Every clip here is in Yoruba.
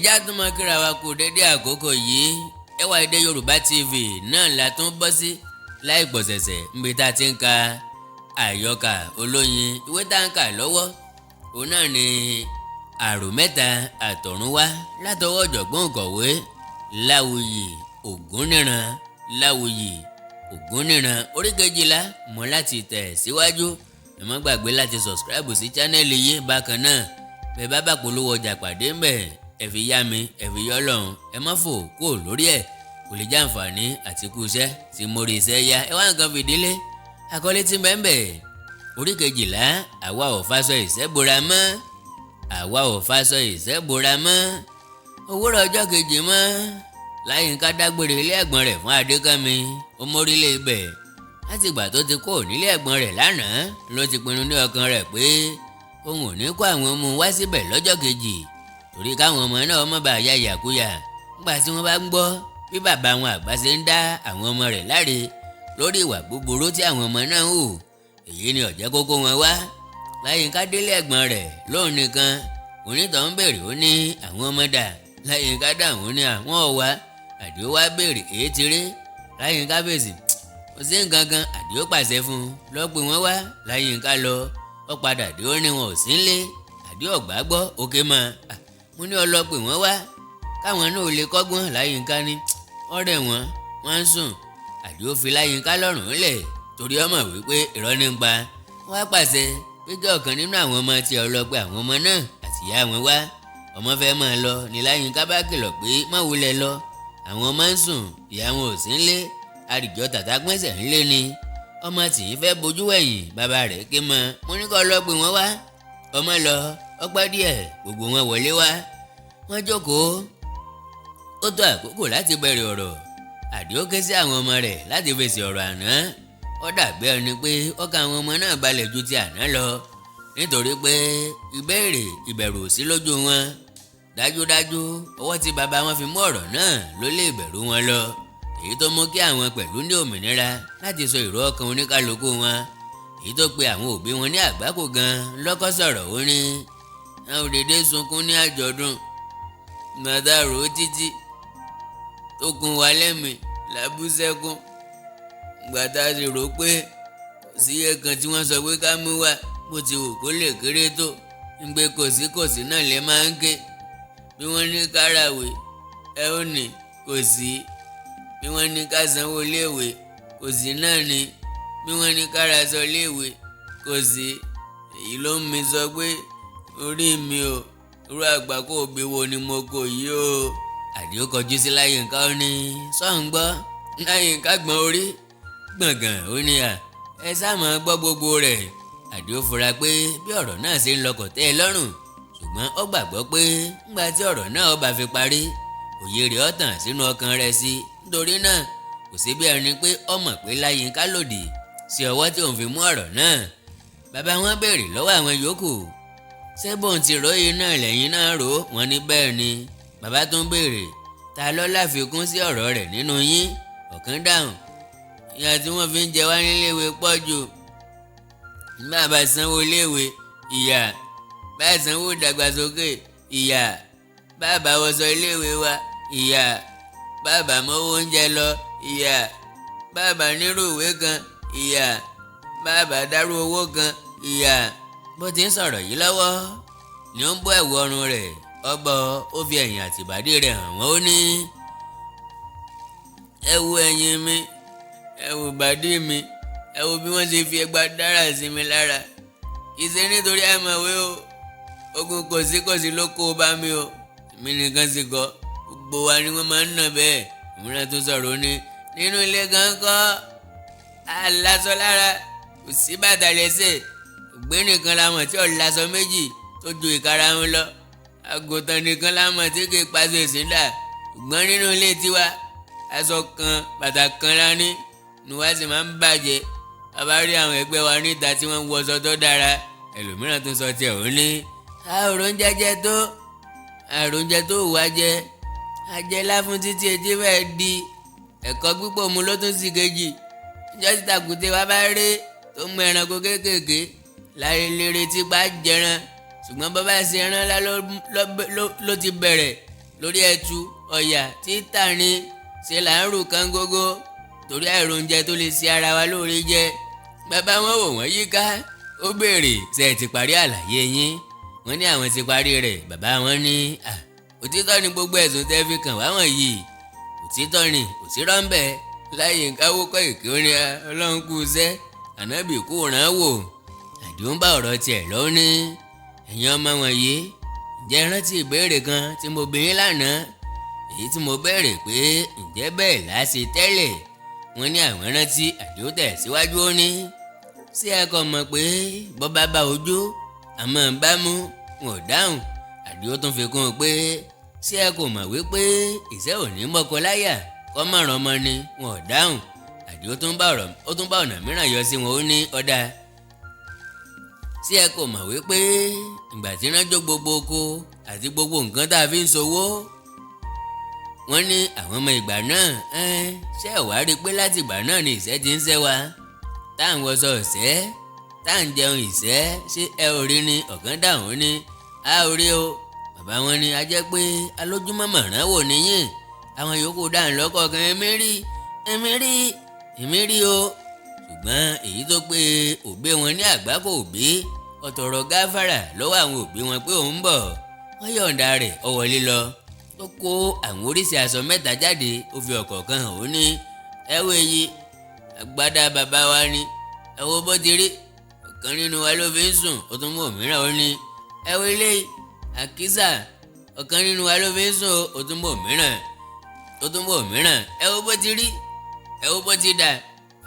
Ẹjá tún máa kíra wa kú dédé àkókò yìí. Ẹwà Èdè Yorùbá TV náà la tún bọ́ sí láì gbọ̀sẹ̀sẹ̀ níbi tá a ti ń ka àyọkà olóyin. Ìwé tá a ń kà lọ́wọ́ òun náà ni Àrò Mẹ́ta Àtọ̀runwá látọwọ́ ọ̀jọ̀gbọ́n òǹkọ̀wé Láwùyí Ògúnníran. Láwùyí Ògúnníran, orí 12 mọ́ láti tẹ̀ síwájú. Ẹ má gbàgbé láti subscribe sí channel yìí. Bákan náà, bẹ́ẹ̀ bá bá polówó ọjà pàdé ń bẹ̀, ẹ fi yá mi, ẹ fi yọ́ lọ́hùn, ẹ má fò kúrò lórí ẹ̀, kò lè jàǹfààní àti kú iṣẹ́ tí mo rí iṣẹ́ yá. Ẹ wá nǹkan fìdílé. Àkọlé tí bẹ́ẹ̀ bẹ́ẹ̀, orí 12, àwa ò faṣọ ìṣẹ́ mọ́, àwa ò faṣọ ìṣẹ́ bora mọ́. Òwúrọ̀ ọjọ́ kejì mọ́, Láyínká dágbére ilé ẹ̀gbọ́n rẹ̀ fún Adékànmí. Ó mórílẹ̀ ibẹ̀. Láti ìgbà tó ti kó nílé ẹ̀gbọ́n rẹ̀ lánàá ló ti pinnu ní ọkàn rẹ̀ pé òun ò ní kó àwọn ọmọ wá síbẹ̀ lọ́jọ́ kejì, torí káwọn ọmọ náà má bàa ya yàkúyà nígbà tí wọ́n bá ń gbọ́ bí bàbá wọn àgbà ṣe ń dá àwọn ọmọ rẹ̀ láre lórí ìwà búburú tí àwọn ọmọ náà ń hù. Èyí ni ó jẹ́ kó kó wọn wá. Láyínká délé ẹ̀gbọ́n rẹ̀ lóun nìkan. Onítọ̀ ń béèrè, ó ní àwọn ọmọ dà? Láyínká dáhùn, ó ní àwọn ò wá. Àdìó wá béèrè, èé ti rí? Láyínká fèsì, kò sí nǹkan kan. Àdìó pàṣẹ fún un, lọ pè wọ́n wá. Láyínká lọ, ó padà dé, ó ní wọn ò sí nílé. Àdìó ọ̀gbá gbọ́ òkè mọ́, mo ní ọ lọ pè wọ́n wá káwọn náà ò lè kọ́gbọ́n. Láyínká ní ọ̀rẹ́ wọn, wọ́n ń sùn. Àdìó fi Láyínká lọ́rùn lẹ̀ torí ọmọ wípé irọ́ ní ń pa. Wọ́n á pàṣẹ pé kí ọ̀kan nínú àwọn ọmọ tí ọ lọ pé àwọn ọmọ náà àti ìyá wọn wá. Ọmọ fẹ́ máa lọ ní Láyínká bá kìlọ̀ pé má wulẹ̀ lọ, àwọn ọmọ ń sùn, ìyá wọn ò sí nílé, àrìjọ tàtà pẹ́sẹ̀ ńlé ni. Ọmọ tì í fẹ́ bojú wẹ̀yìn, bàbá rẹ̀ ké mọ́, mo ní kó lọ pè wọ́n wá. Ọmọ lọ, ọpẹ́ díẹ̀, gbogbo wọn wọlé wá, wọ́n jókòó. Ó tó àkókò láti bẹ̀rẹ̀ ọ̀rọ̀. Àdìó ké sí àwọn ọmọ rẹ̀ láti fèsì ọ̀rọ̀ àná. Ó dàbí ẹni pé ọkàn àwọn ọmọ náà balẹ̀ ju ti àná lọ, nítorí pé ìbéèrè ìbẹ̀rù ò sí lójú wọn. Dájúdájú, ọwọ́ tí bàbá wọn fi mú ọ̀rọ̀ náà ló lé ìbẹ̀rù wọn lọ, èyí tó mú kí àwọn pẹ̀lú ní òmìnira láti sọ èrò ọkàn oníkálukú wọn. Èyí tó pe àwọn òbí wọn ní àgbákò gan lọ́kọ́ sọ̀rọ̀. Ó ní àwọn òdèdè sunkún ní àjọ̀dún gbàdá rò ó títí tó kún wa lẹ́mìí làbúsẹ́kún gbàtà sì rò pé kò sí iye kan tí wọ́n sọ pé ká mú wá, bó ti wù kó lè kéré tó, ń gbé kòsí kòsí náà lè máa ń ké. Bí wọ́n ní káràwé, ẹ ó ní kò sí. Bí wọ́n ní ká sanwó iléèwé, kò sí náà ni. Bí wọ́n ní káraṣọ iléèwé, kò sí. Èyí ló ń mi sọ pé orí mi ò irú àgbákò òbí wo ni mo kò yí o. Àdìó kọjú sí Láyínká, ó ní sọ́hún gbọ́. Láyínká gbọ́n orí gbọ̀ngàn, ó ní à ẹ sáà máa gbọ́ gbogbo rẹ̀. Àdìó fura pé bí ọ̀rọ̀ náà ṣe ń lọ kò tẹ́ ẹ lọ́rùn, ṣùgbọ́n ó gbàgbọ́ pé ńgbà tí ọ̀rọ̀ náà ó bá fi parí, òye rẹ̀ ó tàn sínú ọkàn rẹ̀ sí. Nítorí náà, kò sí bí ẹni pé ó mọ̀ pé Láyínká lòdì sí ọwọ́ tí òun fi mú ọ̀rọ̀ náà. Bàbá wọn béèrè lọ́wọ́ àwọn yòókù, ṣé bóun ti ròyìn náà lẹ́yìn náà rò? Wọ́n ní bẹ́ẹ̀ ni. Bàbá tún béèrè, ta ló láfikún sí ọ̀rọ̀ rẹ̀ nínú yín? Ọ̀kan dáhùn, ìyà tí wọ́n fi ń jẹ wá níléèwé pọ̀ jù. Bàbá sanwó iléèwé, ìyà. Bá sanwó ìdàgbàsókè, ìyà. Bàbá wọṣọ iléèwé wa, ìyà. Bàbá mọ́wó oúnjẹ lọ, ìyà. Bàbá nírú ìwé kan, ìyà. Bàbá dárú owó kan, ìyà. Bó ti ń sọ̀rọ̀ yìí lọ́wọ́ ni ó ń bọ́ ẹ̀wù ọrùn rẹ̀ ọbọ̀, ó fi ẹ̀yìn àtìbàdí rẹ̀ hàn wọ́n. Ó ní ẹ wo ẹ̀yìn mi, ẹ wo ìbàdí mi, ẹ wo bí wọ́n ṣe fi ẹgba dára sí mi lára. Kì í ṣe nítorí àìmọ̀wé o, ogun kòsíkòsí ló kó o bá mi o. Èmi nìkan sì kọ́, gbogbo wa ni wọ́n máa ń nà bẹ́ẹ̀. Òmíràn tún sọ̀rọ̀, ó ní nínú ilé gan kọ́, aláṣọ lára, kò sí bàtà lẹ́sẹ̀. Ògbé nìkan la mọ̀ tí ò láṣọ méjì tó ju ìkarahun lọ. Àgùntàn nìkan la mọ̀ tí kì í paṣọ ìsìndà. Ṣùgbọ́n nínú ilé tiwa, aṣọ kan, bàtà kan la ní, ni wá sì máa ń bàjẹ́. Bàbá rí àwọn ẹgbẹ́ wa níta tí wọ́n ń wọṣọ tó dára. Ẹlòmíràn tún sọ tiẹ̀, ó ní àrùn jẹjẹ tó àrùn jẹ tó wà jẹ ajẹ láfún títí etí fẹ́ẹ́ di ẹ̀kọ́ pípọ̀ mu ló tún sì kejì. Ìjọ tí tàkùté wa bá rí tó mú ẹranko kéékèèké láyé lérè tí pa jẹran, ṣùgbọ́n bàbá ṣe ẹran ńlá ló ti bẹ̀rẹ̀. Lórí ẹtu ọ̀yà títà ní ṣe là ń rù kán gógó torí àìróúnjẹ tó lè ṣe ara wa lóore jẹ. Bàbá wọn wò wọ́n yíká, ó béèrè, "Ṣé ẹ ti parí àlàyé yín?" Wọ́n ní àwọn ti parí rẹ̀. Bàbá wọn ní, "Òtítọ́ ni gbogbo ẹ̀sùn tẹ́ fi kàn wá wọ̀nyí, òtítọ́ ni, kò sí rọ́ńbẹ́." Láyínká wúkọ́ ìkí, ó ní, "Ọlọ́run kú iṣẹ́, ànábì kú ràn án wò." Àdìó ń bá ọ̀rọ̀ tiẹ̀ lọ ní, "Ẹ̀yin ọmọ wọ̀nyí, ǹjẹ́ rántí ìbéèrè kan tí mo bi yín lánàá, èyí tí mo béèrè pé ǹjẹ́ bẹ́ẹ̀ là á ṣe tẹ́lẹ̀?" Wọ́n ní àwọn rántí. Àdìó tẹ̀ síwájú, ó ní, "Ṣé ẹ kò mọ̀ pé bọ́bá bá ojú àmọ́ ń bá mú?" Wọn ò dáhùn. Àdìó tún fi kún un pé, "Ṣé ẹ kò mọ̀ wípé ìṣẹ́ ò ní mọ́kọ láyà kọ́ mọ̀ràn ọmọ ni?" Wọn ò dáhùn. Àdìó tún bá ọ̀rọ̀, ó tún bá ọ̀nà mìíràn yọ sí wọn. Ó ní, "Ọ̀dà, ṣé ẹ kò mọ̀ wípé ìgbà tí iná jó gbogbo oko àti gbogbo nǹkan tá a fi ń ṣòwò?" Wọ́n ní àwọn ọmọ ìgbà náà. Ṣé ẹ wá rí i pé láti ìgbà náà ni ìṣẹ́ ti ń ṣẹ́ wa, tá à ń wọṣọ ìṣẹ́, tá à ń jẹun ìṣẹ́? Ṣé ẹ ò rí ni?" Ọ̀kan dáhùn ní, "A ò rí o." Bàbá wọn ní, "A jẹ́ pé alójúmọ̀mọ̀ràn wò níyìn." Àwọn yòókù dáhùn lọ́kọ̀ọ̀kan, "Èmi rí, èmi rí, èmi rí o." Ṣùgbọ́n èyí tó pé òbí wọn ní àgbákò òbí, ó tọrọ gáfárà lọ́wọ́ àwọn òbí wọn pé òun ń bọ̀. Wọ́n yọ̀ǹda rẹ̀, ó wọlé lọ, ó kó àwọn oríṣi aṣọ mẹ́ta jáde, ó fi ọ̀kọ̀ọ̀kan hàn. Ó ní, "Ẹ wo èyí, agbádá bàbá wa ni. Ẹ wo bó ti rí, ọ̀kan nínú wa ló fi ń sùn." Ó tún mú òmíràn, ó ní, "Ẹ wo eléyìí, àkísà, ọ̀kan nínú wa ló fi ń sùn." Ó tún mú òmíràn, ó tún mú òmíràn. "Ẹ wo bó ti rí, ẹ wo bó ti dà,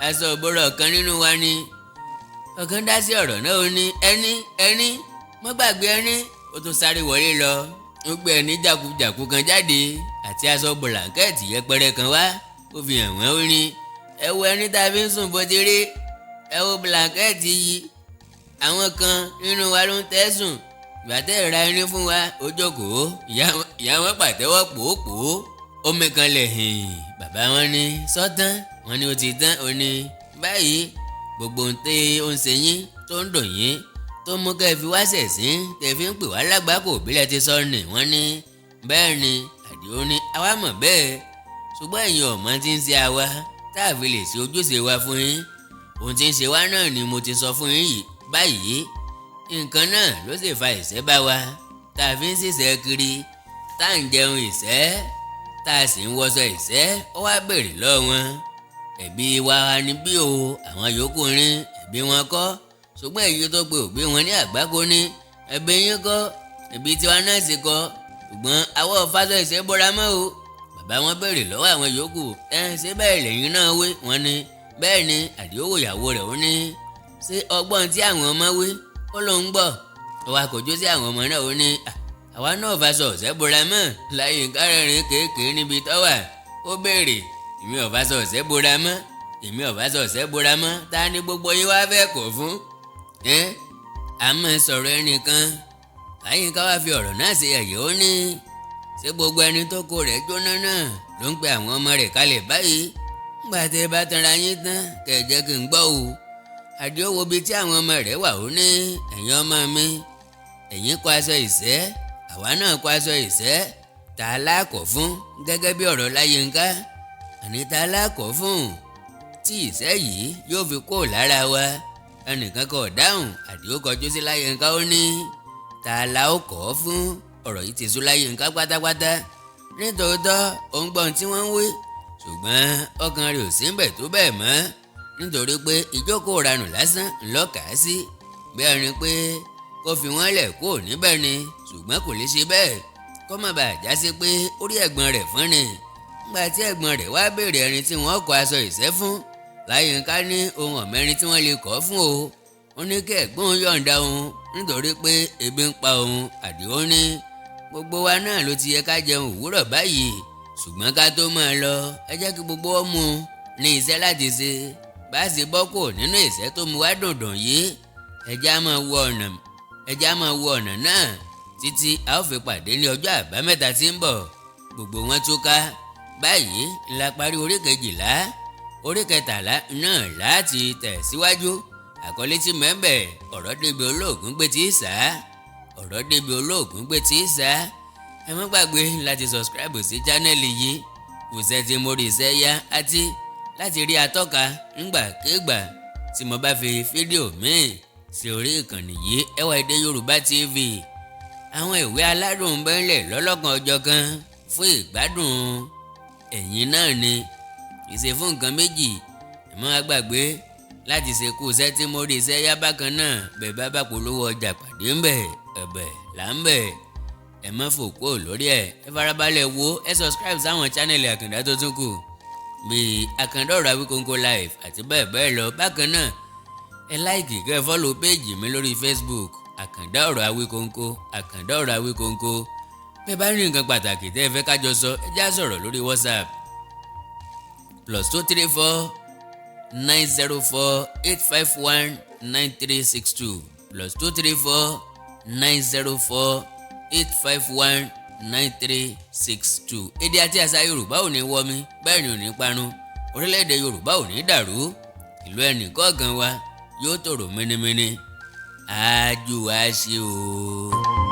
aṣọ ìbora ọ̀kan nínú wa ni." Ọ̀kan dá sí ọ̀rọ̀ náà, ó ní, "Ẹní, ẹní, mọ́ gbàgbé ẹní." Ó tún sáré wọlé lọ, ó gbé ẹní jàkújàkú kan jáde àti aṣọ bùlànkẹ́ẹ̀tì yẹpẹrẹ kan wá. Ó fi hàn wọ́n, ó ní, "Ẹ wo ẹní tá a fi ń sùn bó ti rí, ẹ wo bùlànkẹ́ẹ̀tì yìí, àwọn kan nínú wa ló ń tẹ́ sùn. Ìgbà tẹ́ ẹ̀ ra ẹní fún wa." Ó jókòó, ìyá wọn pàtẹ́wọ́ pòópòó, omi kan lẹ̀ hìn. Bàbá wọn ní, "Sọ́tán?" Wọn ní ó ti tán. Ó ní, "Báyìí, gbogbo ohun tí ó ń ṣe yín, tó ń dùn yín, tó mú kẹ́ ẹ fi wá ṣẹ̀sín, tẹ́ fi ń pè wá lágbàkó bílẹ̀ ti sọ nì?" Wọ́n ní bẹ́ẹ̀ ni. Àdìó ní, "Àwa mọ̀ bẹ́ẹ̀, ṣùgbọ́n ẹ̀yin ọ̀mọ́ tí ń ṣe àwa tá a fi lè ṣe ojúṣe wa fún yín. Ohun tí ń ṣe wá náà ni mo ti sọ fún yín yìí báyìí. Nǹkan náà ló sì fa ìṣẹ́ bá wa, tá a fi ń ṣiṣẹ́ kiri, tá à ń jẹun ìṣẹ́, tá a sì ń wọṣọ ìṣẹ́." Ó wá béèrè lọ́wọ́ wọn, "Ẹ̀bí wa ni bí o?" Àwọn yòókù ní ẹ̀bí wọn kọ́, ṣùgbọ́n èyí tó pe òbí wọn ní àgbákò ní, "Ẹ̀bí yín kọ́, ẹ̀bí tiwa náà sì kọ́, ṣùgbọ́n àwọ̀ fásọ ìṣẹ́ bọ́ra mọ́ o." Bàbá wọn béèrè lọ́wọ́ àwọn yòókù, "Ẹ ṣé bẹ́ẹ̀ lẹ́yìn náà wí?" Wọ́n ní bẹ́ẹ̀ ni. Àdìó wò ìyàwó rẹ̀, ó ní, "Ṣé ọgbọ́n tí àwọn ọmọ wí?" Ó ló ń gbọ́. Ó wá kọjú sí àwọn ọmọ náà, ó ní, "Àwa náà fàṣọ ọ̀sẹ́ bora mọ́." Láyínká rẹ́rìn kéèké níbi tó wà. Ó béèrè, "Èmi ò fàṣọ ọ̀sẹ́ bora mọ́, èmi ò fàṣọ ọ̀sẹ́ bora mọ́, ta ni gbogbo yín wá fẹ́ kọ̀ fún ẹ́?" Àmọ́ sọ̀rọ̀ ẹnìkan. Láyínká wá fi ọ̀rọ̀ náà ṣe ẹ̀yẹ́. Ó ní, "Ṣé gbogbo ẹni tó kó rẹ̀ jóná náà ló ń pe àwọn ọmọ rẹ̀ kalẹ̀ báyìí? Ńgbà tẹ́ bá tanra yín tán, kẹ́ ẹ jẹ́ kí n gbọ́ o." Àdìó wo ibi tí àwọn ọmọ rẹ̀ wà, ó ní, "Ẹ̀yin ọmọ mi, ẹ̀yin kó aṣọ ìṣẹ́, àwa náà kó aṣọ ìṣẹ́. Ta lákọ̀ fún gẹ́gẹ́ bí ọ̀rọ̀ Láyínká? Àní ta lákọ̀ fún tí ìṣẹ́ yìí yóò fi kó lára wa?" Ẹnìkan kò dáhùn. Àdìó kọjú sí Láyínká, ó ní, "Ta la ó kọ́ fún?" Ọ̀rọ̀ yìí ti sú Láyínká pátápátá. Nítòótọ́, òun gbọ́n tí wọ́n ń wí, ṣùgbọ́n ọkàn rẹ̀ ò sí ń bẹ̀ tó bẹ́ẹ̀ mọ́, nítorí pé ìjókòó ranù lásán ńlọ́kà sí, bẹ́ẹ̀ ni pé kó fi wọ́n lẹ̀ kó níbẹ̀ ni, ṣùgbọ́n kò lè ṣe bẹ́ẹ̀ kó má bàa já sí pé ó rí ẹ̀gbọ́n rẹ̀ fún ni. Nígbà tí ẹ̀gbọ́n rẹ̀ wá béèrè ẹni tí wọ́n kọ aṣọ ìṣẹ́ fún, Láyínká ní ohun ọ̀mẹ́rin tí wọ́n lè kọ́ fún o. Ó ní kí ẹ̀gbọ́n yọ̀ǹda òun nítorí pé ebi ń pa òun. Àdìó ní, "Gbogbo wa náà ló ti yẹ ká jẹun òwúrọ̀ báyìí, ṣùgbọ́n ká tó máa lọ, ẹ jẹ́ kí gbogbo wọn mú un ní iṣẹ́ láti ṣe bá a ṣe bọ́ kò nínú ìṣẹ́ tó mu wá dùndùn yìí. Ẹ jẹ́ á máa wo ọ̀nà, ẹ jẹ́ á máa wo ọ̀nà náà títí a ó fi pàdé ní ọjọ́ àbámẹ́ta tí ń bọ̀." Gbogbo wọn túká. Báyìí la parí orí 12. Orí 13 náà láti tẹ̀síwájú. Àkọlé tí mẹ́bẹ̀, "Ọ̀rọ̀ débi olóògùn gbé tí ì sá." Ọ̀rọ̀ débi olóògùn gbé tí ì sá. Ẹ má gbàgbé láti subscribe sí channel yìí, kò sẹ́ tí mo rí iṣẹ́ yá àti láti rí atọ́ka ńgbàkégbà tí mo bá fi fídíò míì sí orí ìkànnì yìí, Ẹwà Èdè Yorùbá TV. Àwọn ìwé aládùn bẹ́ńlẹ̀ lọ́lọ́kan ọjọ́ kan fún ìgbádùn ẹ̀yin náà ni, kì í ṣe fún nǹkan méjì. Ẹ má gbàgbé láti ṣe kú iṣẹ́ tí mo rí iṣẹ́ yá. Bákan náà, bẹ́ẹ̀ bá bá polówó ọjà pàdé ń bẹ̀, ẹ̀bẹ̀ là ń bẹ̀. Ẹ má fò kúrò lórí ẹ̀, ẹ farabalẹ̀ wo, ẹ subscribe sáwọn channel Àkàndá tó tún kù bíi Àkàndá Ọ̀rọ̀ Awíkonko Live àti bẹ́ẹ̀ bẹ́ẹ̀ lọ. Bákan náà, ẹ like, kẹ́ ẹ follow page mi lórí Facebook, Àkàndá Ọ̀rọ̀ Awíkonko, Àkàndá Ọ̀rọ̀ Awíkonko. Bẹ́ẹ̀ bá ní nǹkan pàtàkì tẹ́ ẹ fẹ́ kájọ sọ, ẹ já sọ̀rọ̀ lórí WhatsApp, +234 904 851 9362, +234 904 851 9362. Èdè àti àṣà Yorùbá ò ní wọmi, bẹ́ẹ̀ ni ò ní parun. Orílẹ̀-èdè Yorùbá ò ní dàrú. Ìlú ẹnì kọ̀ọ̀kan wa yóò tòrò mẹ́nẹ́mẹ́nẹ́. Àjò àṣe o.